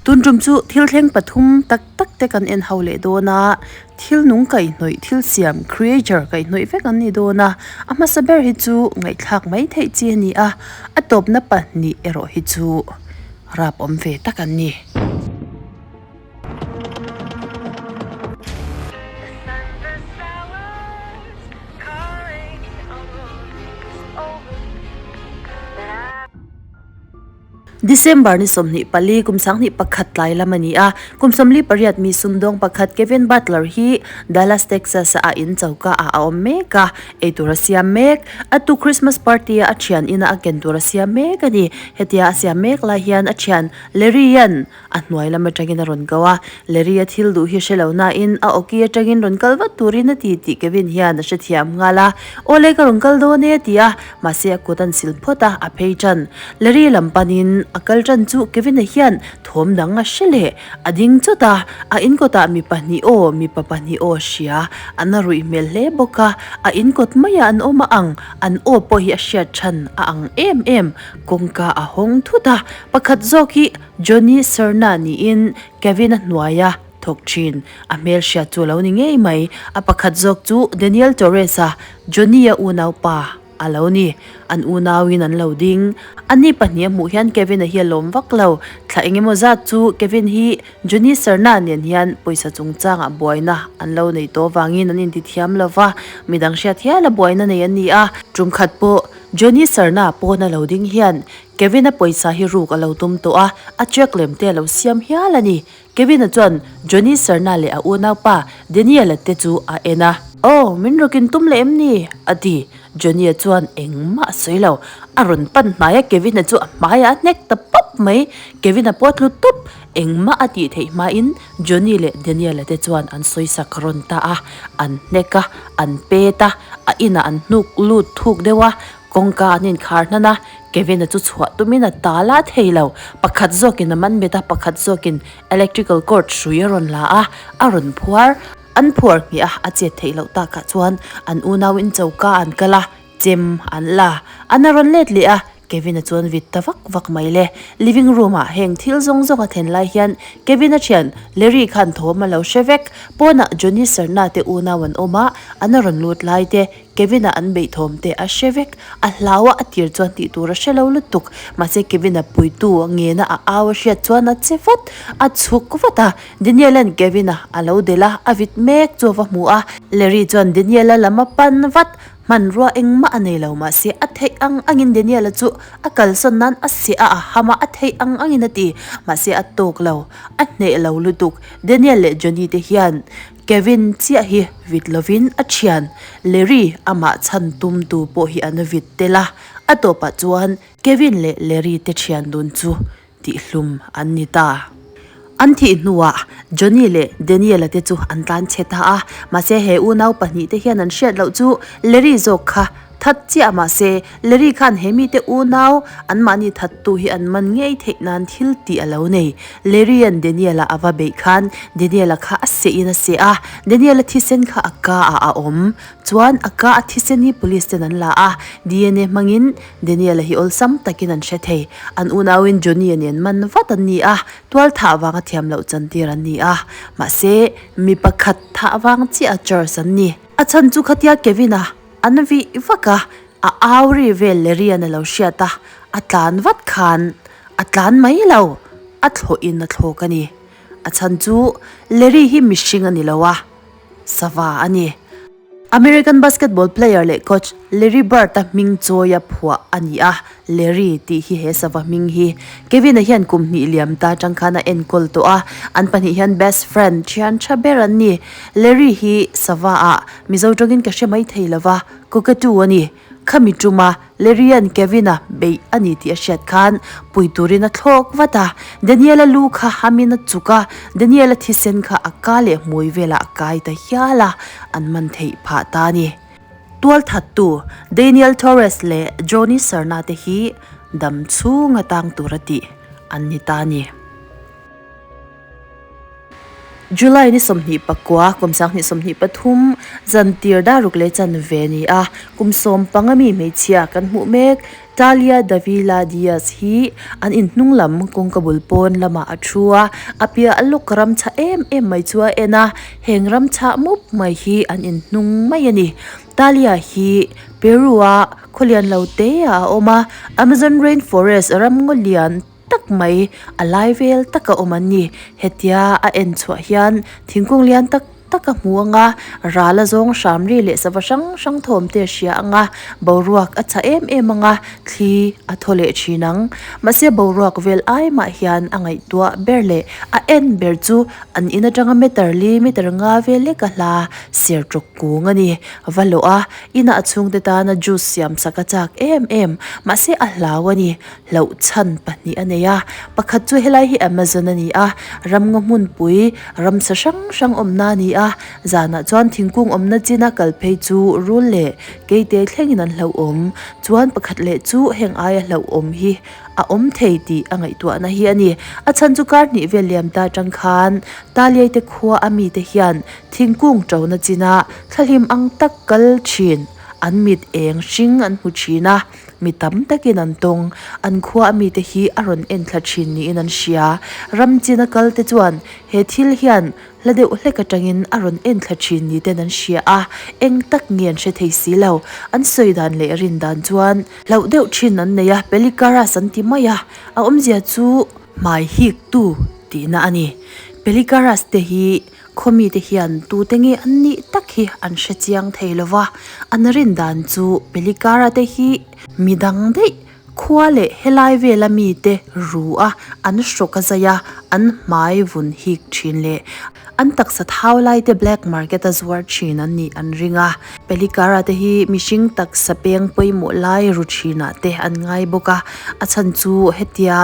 Tun tum chu thil thleng pathum tak tak te kan en ho leh dawn a, thil nung kaihhnawih thil siam creature kaihhnawih vek an ni dawn a, a hmasa ber hi chu ngaihthlak mai theih chi a ni a, a tawpna pahnih erawh hi chu rap awm ve tak an ni. December ni 24 kum 2021 tlai lam a ni a, kum 48 mi sumdawng pakhat Kevin Butler hi Dallas, Texas a in choka ah a awm mek a, eitur a siam mek. A tu Christmas party a a thian ina a ken tur a siam mek a ni. Hetia a siam mek lai hian a thian Larry an A hnuai lam atangin a rawn ko a, Larry a thil duh hi hre lo nain a awki atangin rawn kal vat turin a ti tih Kevin hian a hrethiam nghal a. Awle ka rawn kal dawn e a ti a, mahse a kut an sil phawt a, a phei tan. Larry lam panin a kal tan chu Kevin-a hian thawm dang a hre leh. A ding chawt a, a inkawtah mi pahnih aw, mipa pahnih aw a hria. An a ruih hmel hle bawk a, a inkawt maiah an awm a ang, an aw pawh hi a hriat than a ang em em. Kawngka a hawng thut a, pakhat zawk hi Johnny Serna niin Kevin-a hnuaia thawk thin. A hmelhriat chu a lo ni ngei mai. A pakhat zawk chu Daniel Torres-a, Johnny-a unaupa a lo ni. An unauin an lo ding. Ani pahnih a hmuh hian Kevin-a hi a lawm vak lo. Thla eng emaw zat chu Kevin hi Johnny Serna nen hian pawisa chungchangah buaina an lo nei tawh avangin an intithiam lo va, midang hriat hiala buaina nei an ni a. Tum khat pawh Johnny Serna pawna lo ding hian Kevin-a pawisa hi ruk a lo tum tawh a, a check lem te a lo siam hial a ni. Kevin-a chuan Johnny Serna leh a unaupa Daniel-a te chu a en a. Aw, min rawkin tum leh em ni? a ti. Johnny-a chuan engmah a sawi lo. A rawn pan hnai a, Kevin-a chu a hmaiah a hnek ta pawp mai. Kevin-a pawh a tlu tup. Engmah a tih theih hmain Johnny leh Daniel-a te chuan an sawisak rawn ta a, an hnek a, an pet a, a inah an hnuk lut thuk deuh a, Kawngka an inkhar hnan a, Kevin-a chu chhuah tumin a tal a thei lo. Pakhat zawkin a man bet a, pakhat zawkin electrical cord hrui a rawn la a, a rawn phuar. An phuar hnih a, a chet theih loh takah chuan an unauin choka an kal a, chem an la. An a rawn let leh a, Kevin-a chuan vit ta vak vak mai le. Living room-ah heng thil zawng zawng a thlen lai hian Kevin-a thian Larry khan thawm a lo hre vek. Pawnah Johnny Serna te unau an awm a, an a rawn lut lai te Kevin-a an beih thawm te a hre vek. A hlau a, a tir chuan tih tur a hre lo lutuk. Mahse Kevin-a puitu ngena a au a hriat chuan a che vat, a chhuk vat a. Daniel-a'n Kevin-a a lo delh a, a vit mek chu a va hmu a. Larry chuan Daniel-a lam a pan vat. Hmanrua engmah a nei lo mahse a theih ang angin Daniel-a chu a kalsawn nan a seh a, a ham a, a theih ang angin a ti. Mahse a tawk lo, a hneh lo lutuk. Daniel leh Johnny te hian Kevin chiah hi vit lovin a thian Larry amah chhan tum tu pawh hi an vit tel a, a tawpah chuan Kevin leh Larry te thian dun chu tihhlum an ni ta. An thih hnuah Johnny leh Daniel-a te chu an tlan chhe ta a, mahse he unau pahnihte hian an hriat loh chu Larry zawk kha That chiah mahse, Larry khan he mite unau anmahni thattu hi an man ngei theih nan thil tih a lo nei. Larry-a'n Daniel-a a va beih khan Daniel-a kha a seh in a seh a, Daniel-a thisen kha a ka ah a awm. Chuan a ka a thisen hi police ten an la a, DNA hmangin Daniel-a hi awlsam takin an hre thei. An unauin Johnny-a nen man vat an ni a, tual thah vanga thiam loh chantir an ni a. Mahse, mi pakhat thah vang chiah a charge an ni. A chhan chu khatia Kevin-a An vih vak a, a au ri vel Larry-a'n a lo hriat a, a tlan vat khan a tlan mai lo, a thlawhin a thlawk a ni. A chhan chu Larry hi mihring a ni lo a, sava a ni. American basketball player leh coach Larry Bird-a hming chawia phuah a ni a, Larry tih hi he sava hming hi Kevin-a hian kum hnih liam ta atang khan a enkawl tawh a, an pahnih hian best friend thian tha ber an ni. Larry hi sava ah Mizo tawngin ka hre mai thei lo va, cockatoo a ni. Khami tuma Larry-a'n Kevin-a beih a ni tih a hriat khan pui turin a thlawk vat a, Daniel-a lu kha hamin a chuk a, Daniel-a thisen kha a ka leh hmui velah a kai ta hial a, an man theih phah ta a ni. Tualthattu Daniel Torres leh Johnny Serna te hi dam chhunga tang tura tih an ni ta a ni. July ni 29 kum 2023 zan tir dar ruk leh chanve a ni a, kum 15 mi hmeichhia kan hmuh mek Talia Davila Diaz hi an inhnung lam kawngka bul pawn lamah a thu a, a piah lawk ram chhah em em mai chu a en a, heng ram chhah mup mai hi an inhnung mai a ni. Talia hi Peru a khawlian lo te ah a awm a, Amazon rainforest ramngaw lian tak mai a lai vel taka awm an ni. Hetia a en chhuah hian thingkung lian tak tak a hmu ang a, ral a zawng hram ri leh sava hrang hrang thawm te a hria ang a, boruak a chhah em em ang a, thli a thaw leh thin ang. Mahse boruak vel ai mah hian a ngaihtuah ber leh a en ber chu an in atanga meter li meter nga vel lek a hla ser tawk kung a ni. Va lawh a, inah a chhungte tana juice siam sak a chak em em. Mahse a hlau a ni. Hlauh chhan pahnih a nei a, pakhat chu helai hi Amazon a ni a, ramngaw hmunpui ramsa hrang hrang awmna a ni a, zanah chuan thingkung awmna china kal phei chu rul leh keite thlengin an hlauhawm. Chuan pakhat leh chu heng aia hlauhawm hi a awm thei tih a ngaihtuahna hi a ni. A chhan chu kar hnih vel liam ta atang khan Taliai te khua a mite hian thingkung tona china thlahlim ang tak kal thin an mit eng hring an hmu thin a. Mi tam takin an tawng. An khua a mite hi a rawn en thla thin niin an hria. Ram china kal te chuan he thil hian hla deuh hlek atangin a rawn en thla thin ni ten an hria a, eng tak nge an hre thei si lo. An sawi dan leh rin dan chuan hlauh deuh thin an nei a, Pelikaras an ti mai a, a awmzia chu hmai hik tu tihna a ni. Pelikaras te hi Khawmite hian tute nge an nih tak hi an hre chiang thei lo va, an rin dan chu Pelikara te hi mi dang daih khua leh helai vela mite ru a an hrawk a zai a, an hmai vun hik thin leh an taksa thau lai te black market a zuar thin an nih an ring a. Pelikara te hi mihring taksa peng pawimawh lai ru thinah te an ngai bawk a, a chhan chu hetia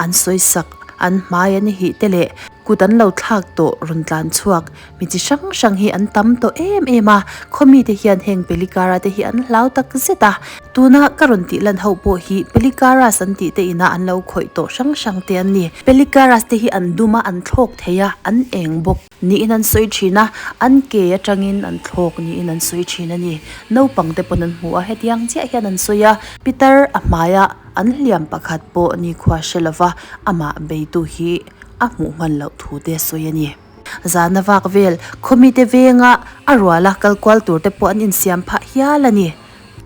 an sawisak an hmai an hih te leh Kut an lo thlak tawh rawn tlan chhuak. Mi chi hrang hrang hi an tam tawh em em a, khawmite hian heng Pelikara te hi an hlau tak zet a. Tuna ka rawn tih lan ho pawh hi Pelikaras an tih te ina an lo khawih tawh hrang hrang te an ni. Pelikaras te hi an dum a, an thlawk thei a, an eng bawk niin an sawi thin a, an ke atangin an thlawk niin an sawi thin a ni. Naupang te pawn an hmu a, hetiang chiah hian an sawi a, Pitar a hmaia an hliam pakhat pawh nikhua hre lova amah beitu hi a hmuh hman loh thu te sawi a ni. Zana vak vel khawmite venga a ruala kal kual tur te pawh an insiam phah hial a ni.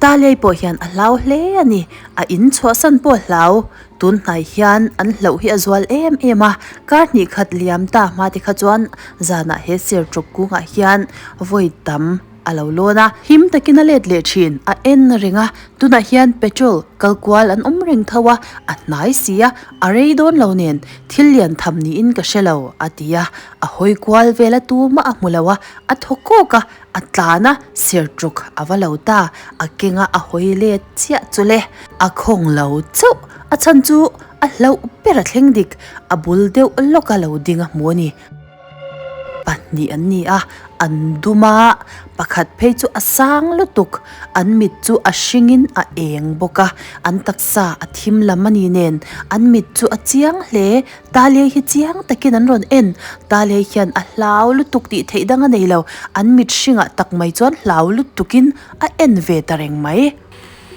Talei pawh hian a hlau hle a ni. A in chhuahsan pawh a hlau. Tun hnai hian an hlauh hi a zual em em a, kar hnih khat liam ta hma te kha chuan zanah he sertawk kungah hian vawi tam a lo lawn a, him takin a let leh thin, a en reng a, tunah hian petrol kal kual an awm reng tho a, a hnai si a, a rei dawn lo nen thil lian tham niin ka hre lo a ti a, a hawi kual vel a tumah a hmu lo a, a thaw kawk a, a tlan a, sertawk a va lo ta, a keng a, a hawi let chiah chu le, a khawng lo chauh, a chhan chu a hlauh ber a thleng dik, a bul deuh lawk a lo ding a hmu a ni. Pahnih an ni a, an dum a, pakhat phei chu a sang lutuk, an mit chu a hringin a eng bawk a, an taksa a thim lam a ni nen, an mit chu a chiang hle, Talei hi chiang takin an rawn en, Talei hian a hlau lutuk tih theih dang a nei lo, an mit hringah tak mai chuan hlau lutukin a en ve ta reng mai.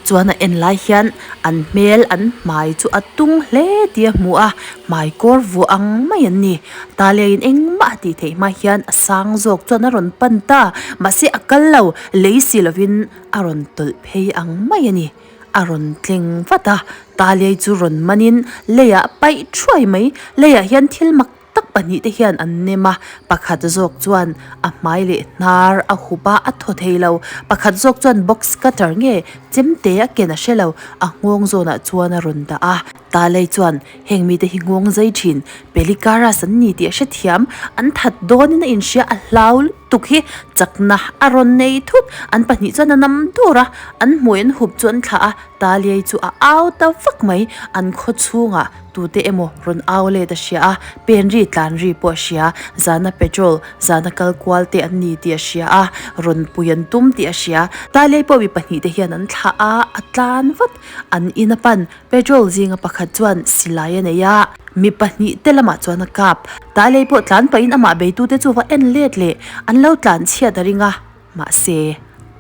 Chuan a en lai hian an hmel an hmai chu a tung hle tih a hmu a, hmai kawr vuah ang mai an ni. Taliain engmah a tih theih hma hian a sang zawk chuan a rawn pan ta, mahse a kal lo, lei si lovin a rawn tawlh phei ang mai a ni. A rawn tleng vat a, Taliai chu rawn manin leiah a paih thuai mai, leiah hian thil mak tak pahnih te hian an nem a, pakhat zawk chuan a hmai leh hnar a hup a, a thaw thei lo, pakhat zawk chuan box cutter nge chemte a ken a hre lo, a nghawng zawnah chuan a rawn dah a, Talei chuan heng mite hi nghawng zai thin, Pelikaras an ni tih a hrethiam, an that dawnin a inhria a hlau lutuk hi chakna a rawn nei thut, an pahnih chuan a nam dur a, an hmui an hup chu an thlah a, Taliai chu a au ta vak mai, an khaw chhungah tute emaw rawn au let a hria a, pen ri tlan ri pawh a hria, zana petrol, zana kal kual te an ni tih a hria a, rawn pui an tum tih a hria. Taliai pawh mi pahnih te hian an thlah a, a tlan vat. An in a pan, petrol zinga pakhat chuan silai a nei a. Mi pahnihte lamah chuan a kap. Talei pawh tlan pahin amah beitute chu va en let leh an lo tlan chhiat a ring a, mahse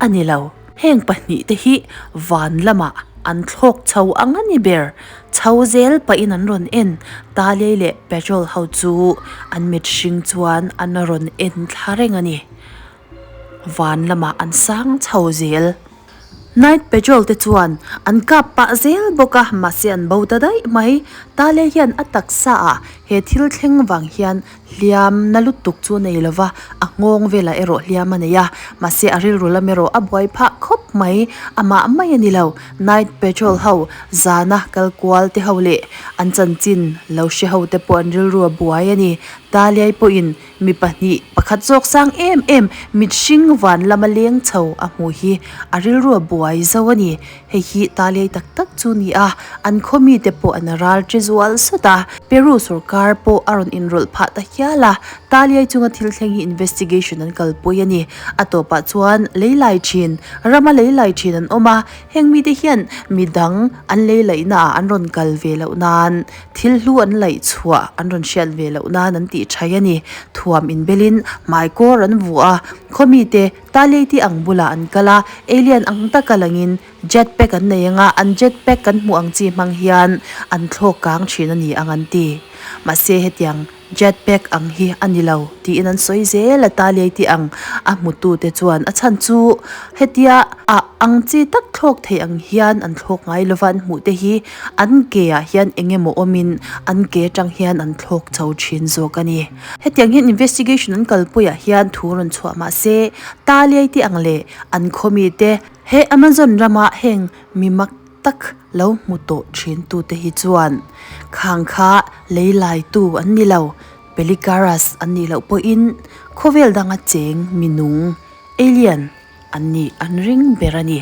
a ni lo. Heng pahnihte hi van lamah an thlawk chho ang a ni ber. Chho zel pahin an rawn en. Talei leh petrol ho chu an mit hring chuan an rawn en thla reng a ni. Van lamah an sang chho zel. Night Patrol te chuan an kap pah zel bawk a, mahse an bo ta daih mai. Tale hian a taksa ah he thil thleng vang hian hliam na lutuk chu a nei lova, a nghawng velah erawh hliam a nei a, mahse a rilru lam erawh a buai phah khawp mai. Amah mai a ni lo, Night Patrol ho zana kal kual te ho leh an chanchin lo hre ho te pawh an rilru a buai a ni. Taliai pawhin Mi pahnih, pakhat zawk sang em em, mit hring van lama leng chho a hmuh hi a rilru a buai zo a ni. Hei hi talei tak tak chu ni a, an khaw mite pawh an ral che zual sawt a. Peru sorkar pawh a rawn inrawlh phah ta hial a, Taliai chunga thil thleng hi investigation an kalpui a ni. A tawpah chuan lei lai thin, rama lei lai thin an awm a, heng mite hian midang an lei laihna ah an rawn kal ve loh nan Thil hlu an laih chhuah an rawn hriat ve loh nan an tih thai a ni. Thuam inbelin hmaikawr an vuah a, khawmite Taleiti ang bulah an kal a, alien ang taka langin jet pack an nei ang a, an jet pack kan hmuh ang chi hmang hian an thlawk kang thin a ni ang an ti. Mahse hetiang jet pack ang hi a ni lo tiin an sawi zel a, Taleiti ang a hmutute chuan a chhan chu hetia a ang chi tak thlawk thei ang hian an thlawk ngai lova an hmuh te hi An ke ah hian eng emaw awmin an ke atang hian an thlawk chho thin zawk a ni. Hetiang hian investigation an kalpuiah hian thu rawn chhuah mah se, Taliai te ang leh an khaw mite he Amazon rama heng mi mak tak lo hmu tawh thin tute hi chuan khang kha lei laitu an ni lo, Pelicaras an nih loh pawhin khawvel danga cheng mi nung, alien, an nih an ring ber a ni.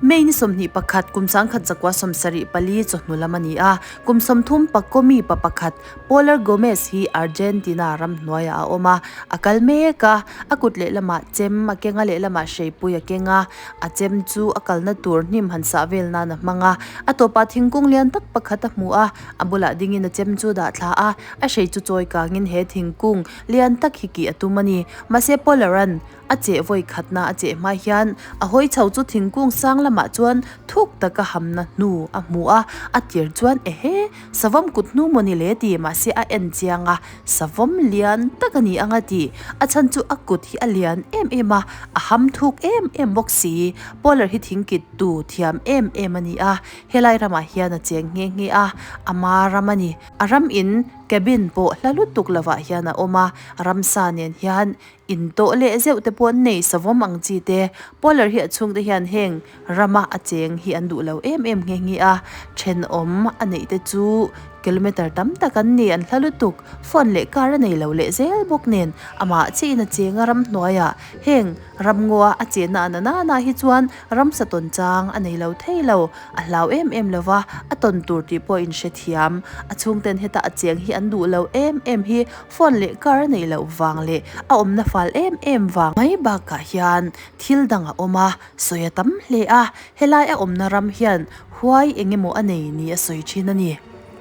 May ni 21 kum 1974 chawhnu lam a ni a, kum 30 Pacomi pa pakhat Polar Gomez hi Argentina ramhnuaiah a awm a, a kal mek a, a kut lehlamah chem a keng a lehlamah hreipui a keng a, a chem chu a kalna tur hnim han sah vel nan a hmang a, a tawpah thingkung lian tak pakhat a hmu a, a bulah dingin a chem chu dah thla a, a hrei chu chawi kangin he thingkung lian tak hi kih a tum a ni. Mahse Polar-a'n A cheh vawi khatna a cheh hma hian a hawi chho chu thingkung sang lamah chuan thuk taka hamna hnu a hmu a, a tir chuan ehe, savawm kut hnu maw ni le ti mahse a en chiang a, savawm lian tak a ni ang a ti. A chhan chu a kut hi a lian em em a, a ham thuk em em bawk si. Polar hi thingkit tu thiam em em a ni a, helai ramah hian a cheng nghe nghe a, ama ram a ni. A ram in cabin pawh hla lutuk lovah hian a awm a, ramsa nen hian Intawh leh zeuh te pawh an nei savawm ang chi te. Polar hi a chhungte hian heng rama a cheng hi an duh lo em em nghe nghe a. Thenawm a neih te chu kilometer tam tak an ni, an hla lutuk. Phone leh car a nei lo leh zel bawk nen amah chiin a cheng a ramhnuaiah heng ramngaw a chenna a na nana hi chuan ramsa tawn chang a nei lo thei lo. A hlau em em lo va, a tawn tur tih pawh a inhrethiam. A chhungten heta a cheng hi an duh lo em em hi Phone leh car a neih loh vang leh a awmna fal em em vang mai bakah hian thil dang a awm a, sawi a tam hle a, helai a awmna ram hian huai eng emaw a nei ni a sawi thin a ni.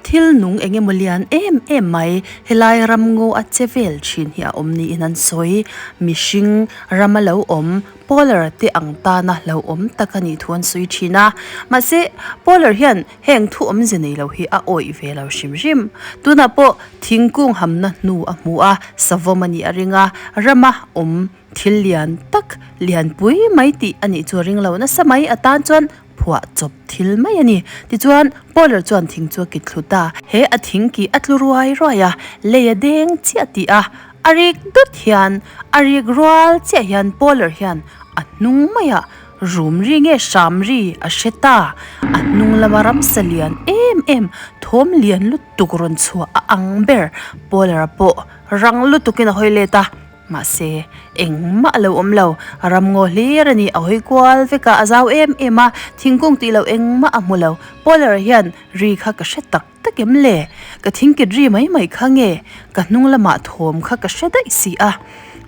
Thil nung eng emaw lian em em mai helai ram ngaw a che vel thin hi a awm niin an sawi. Mihring rama lo awm Polar te ang tana lo awm tak a nih thu an sawi thin a, mahse Polar hian Heng thu awmze nei lo hi a awih ve lo hrim hrim. Tunah pawh thingkung hamna hnu a hmu a, savawm a nih a ring a, rama awm thil lian tak lianpui mai tih a nih chu a ring lo nasa mai atan chuan phuah chawp thil mai a ni. Tichuan, Polar chuan thing chu a kit thlu ta. He a thing kih a tlu ruai ruai a, lei a deng chiah tih a, a rik dut hian, a rik rual chiah hian Polar hian a hnung maiah Rum ri nge hram ri a hre ta. A hnung lama ramsa lian em em thawm lian lutuk rawn chhuah a ang ber. Polar-a pawh rang lutukin a hawi let a, mahse engmah a lo awm lo. Ramngaw hlir a ni, a hawi kual vek a, a zau em em a, thingkung tih loh engmah a hmu lo. Polar-a hian ri kha ka hre tak tak em le? Ka thingkit ri mai mai kha nge? Ka hnung lamah thawm kha ka hre daih si a.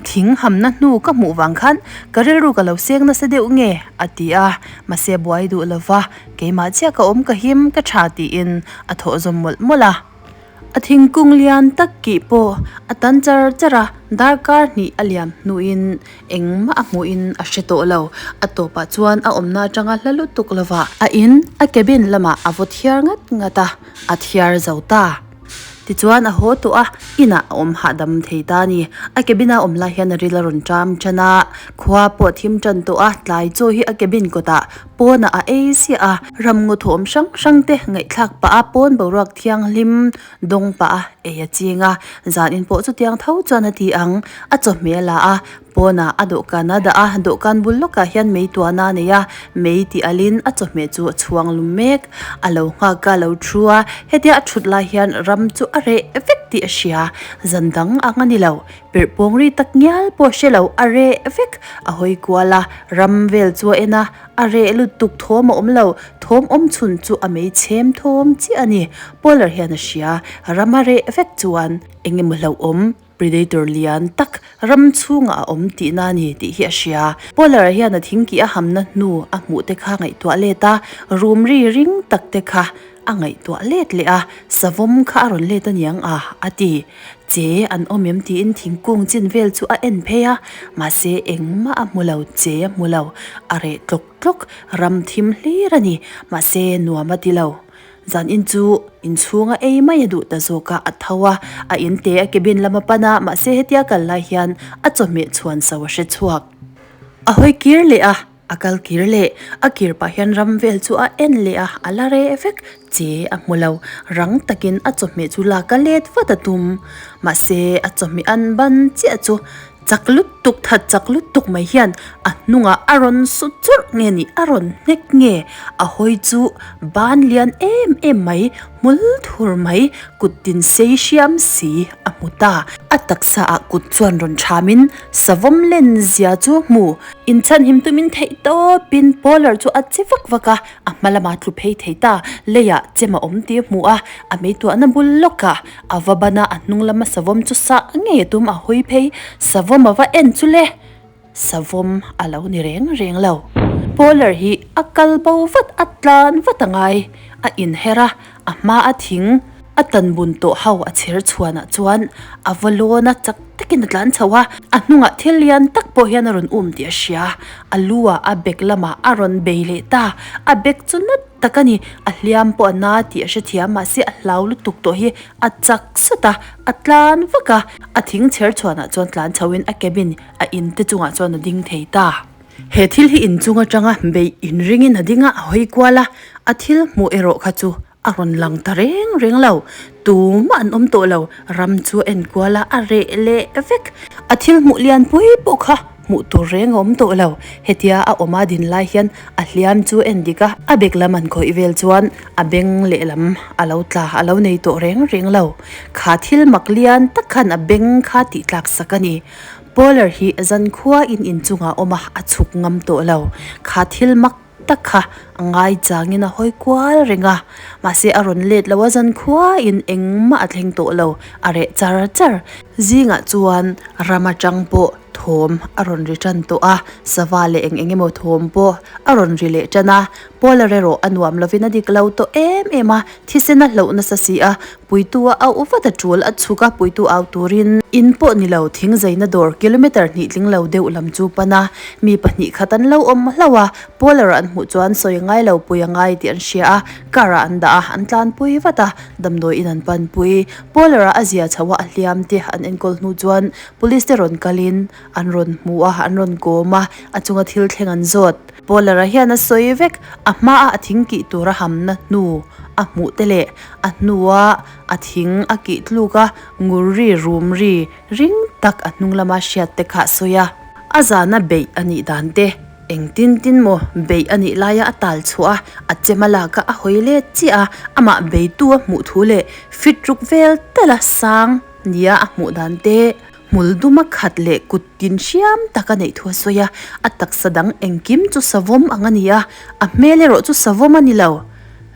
Thing hamna hnu ka hmuh vang khan ka rilru ka lo seng nasa deuh nge? a ti a, mahse buai duh lova keimah chiah ka awm ka him ka tha tiin a thawh zawm mawlh mawlh a. A thingkung lian tak kih pawh a tan char char a, darkar hnih a liam hnuin engmah a hmuhin a hre tawh lo. A tawpah chuan a awmna atanga hla lutuk lova a in a cabin lamah a vaw thiar ngat ngat a, a thiar zo ta. Tichuan a haw tawh a, inah a awm hahdam thei ta a ni. A cabin a awm lai hian a ril a rawn ṭam ṭan a, khua pawh a thim ṭan tawh a, tlai chaw hi a cabin kawtah pawnah a ei ziah a, ramngaw thawm hrang hrang te ngaihthlak pah a, pawn boruak thianghlim dawng pah a ei a ching a, zanin pawh chutiang tho chuan a ti ang, a chawhmeh a la a, pawnah a dawhkan a dah a, dawhkan bul lawkah hian mei tuahna a nei a, mei tih alin a chawhmeh chu a chhuang lum mek, a lo nghak a, a lo thu a, hetia a thut lai hian ram chu a reh vek tih a hria, zan dang ang a ni lo. Perh pawng ri tak ngial pawh hre lo, a reh vek. A hawi kual a, ram vel chu a en a, a reh lutuk thawm a awm lo, thawm awm chhun chu a mei chhem thawm chiah a ni. Polar hian a hria, ram a reh vek chuan eng emaw hlauhawm, predator lian tak ram chhungah a awm tihna a ni tih hi a hria. Polar hian a thingkih a hamna hnu a hmuh te kha ngaihtuah let a, rum ri ring tak te kha a ngaihtuah let leh a, savawm kha a rawn let aniang a, a ti. Che an awm em tiin thingkung chin vel chu a en phei a, mahse engmah a hmu lo, che a hmu lo, a reh tlawk tlawk, ram thim hlir a ni, mahse nuam a ti lo. Zan in chu inchhunga ei mai a duh ta zawk a, a tho a, a in te a cabin lam a pan a, mahse hetia kal lai hian a chawhmeh chhuan so a hre chhuak. A hawi kir leh a. A kal kir leh, a kir pah hian ram vel chu a en leh a, a la reh vek che a hmu lo. Rang takin a chawhmeh chu lak a let vat a tum. Mahse, a chawhmeh an ban chiah chu chak lutuk, that chak lutuk mai hian a hnungah a rawn su churh nge ni, a rawn hnek nge? A hawi chu ban lian em em mai, hmul thur mai, kut tin sei hriam si a hmu ta. A taksa ah kut chuan rawn thamin savawm len zia chu hmu. Inchhanhim tumin theih tawpin Polar chu a che vak vak a, a hma lamah tlu phei thei ta. Leiah chem a awm tih a hmu a, a meituahna bul lawkah a va ban a, a hnung lama savawm chu sah ngei a tum a hawi phei. Savawm a va en chu le! Savawm a lo ni reng reng lo. Polar hi a kal bo vat, a tlan vat a ngai. A inher a, a hma a thing a tan bun tawh ho a chher chhuanah chuan a va lawn a, chak takin a tlan chho a, a hnungah thil lian tak pawh hian a rawn um tih a hria. A lu ah a bag lamah a rawn bei leh ta, a bag chu nat tak a ni, a hliam pawh a na tih a hrethiam mahse a hlau lutuk tawh hi a chak sat a, a tlan vak a, a thing chher chhuanah chuan tlan chho in a cabin a in te chungah chuan a ding thei ta. He thil hi inchung atanga beih inringin a ding a, a hawi kual a, a thil hmuh erawh kha chu a rawn lang ta reng reng lo. Tumah an awm tawh lo, ram chu a enkual a, a reh leh vek. A thil hmuh lianpui pawh kha hmuh tur reng a awm tawh lo. Hetia a awm a din lai hian a hliam chu a endik a, a bek lam an khawih vel chuan a beng lehlam a lo tla, a lo nei tawh reng reng lo. Kha thil mak lian tak khan a beng kha tih tlak sak a ni. Polar hi zankhua in inchungah awm a, a chhuk ngam tawh lo. Kha thil mak tak kha a ngai changin a hawi kual reng a, mahse a rawn let lo a, zankhua in engmah a thleng tawh lo, a reh char char. Zingah chuan ram atang pawh thawm a rawn ri tan tawh a, sava leh eng eng emaw thawm pawh a rawn ri leh tan a. Polar erawh a nuam lovin a dik lo tawh em em a, thisen a hloh nasa si a, Puitu a auh vat a tul a chhuk a, puitu au turin in pawh ni lo thing zaina dawr kilometer hnih tling lo deuh lam chu pan a, mi pahnih khat an lo awm hlauh a, Polar an hmuh chuan sawi a ngai lo pui a ngai tih an hria a, car ah an dah a, an tlanpui vat a, damdawi in an panpui. Polar ah a zia chho a, a hliam te an enkawl hnu chuan police te rawn kalin an rawn hmu a, an rawn kawm a, a chunga thil thleng an zawt. Polar ah hian a sawi vek, a hmaa a thing kih tura hamna hnu a hmuh te leh a hnua a thing a kih tluk a ngur ri rum ri ring tak a hnung lama hriat te kha a sawi a. A zana beih a nih dan te, engtin tin maw beih a nih laia a tal chhuah a, a chem a lak a a hawi let chiah a, amah beitu a hmuh thu leh fit ruk vel tala sang nia a hmuh dan te, Hmul duma khat leh kut tin hriam tak a neih thu a sawi a, a taksa dang engkim chu savawm ang a ni a, a hmel erawh chu savawm a ni lo,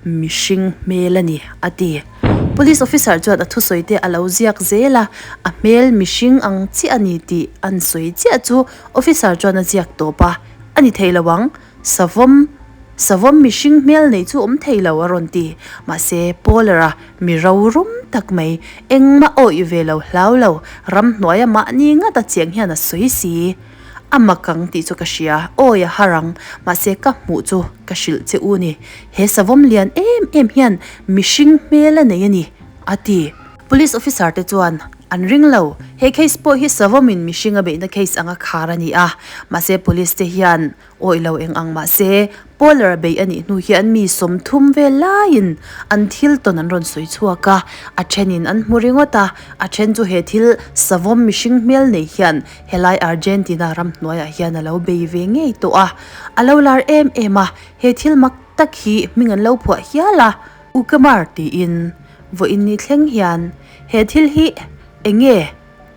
mihring hmel a ni, a ti. Police officer chuan a thusawi te a lo ziak zel a, a hmel mihring ang chiah a ni tih an sawi chiah chu officer chuan a ziak tawp a, A ni thei lo ang, savawm, savawm mihring hmel nei chu awm thei lo a rawn ti. Mahse, Paul-a mi rorum tak mai, engmah awih ve lo hlau lo, ramhnuaia mahni ngat a chiang hian a sawi si. A mak ang tih chu ka hria, awi a har ang, mahse ka hmuh chu ka hrilh che u ni. He savawm lian em em hian mihring hmel a nei a ni, a ti. Police officer te chuan an ring lo, he case pawh hi savawmin mihring a beihna case anga khar a ni a, mahse police te hian awih lo eng ang mahse Polar a beih a nih hnu hian mi 30 vel laiin an thil tawn an rawn sawi chhuak a, a thenin an hmu ringawt a, a then chu he thil savawm mihring hmel nei hian helai Argentina ramhnuaiah hian a lo bei ve ngei tawh a, a lo lar em em a, he thil mak tak hi hming an lo phuah hial a. Ukamar tiin vawiin ni thleng hian he thil hi eng nge,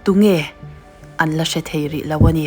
tunge an la hre thei rih lo a ni.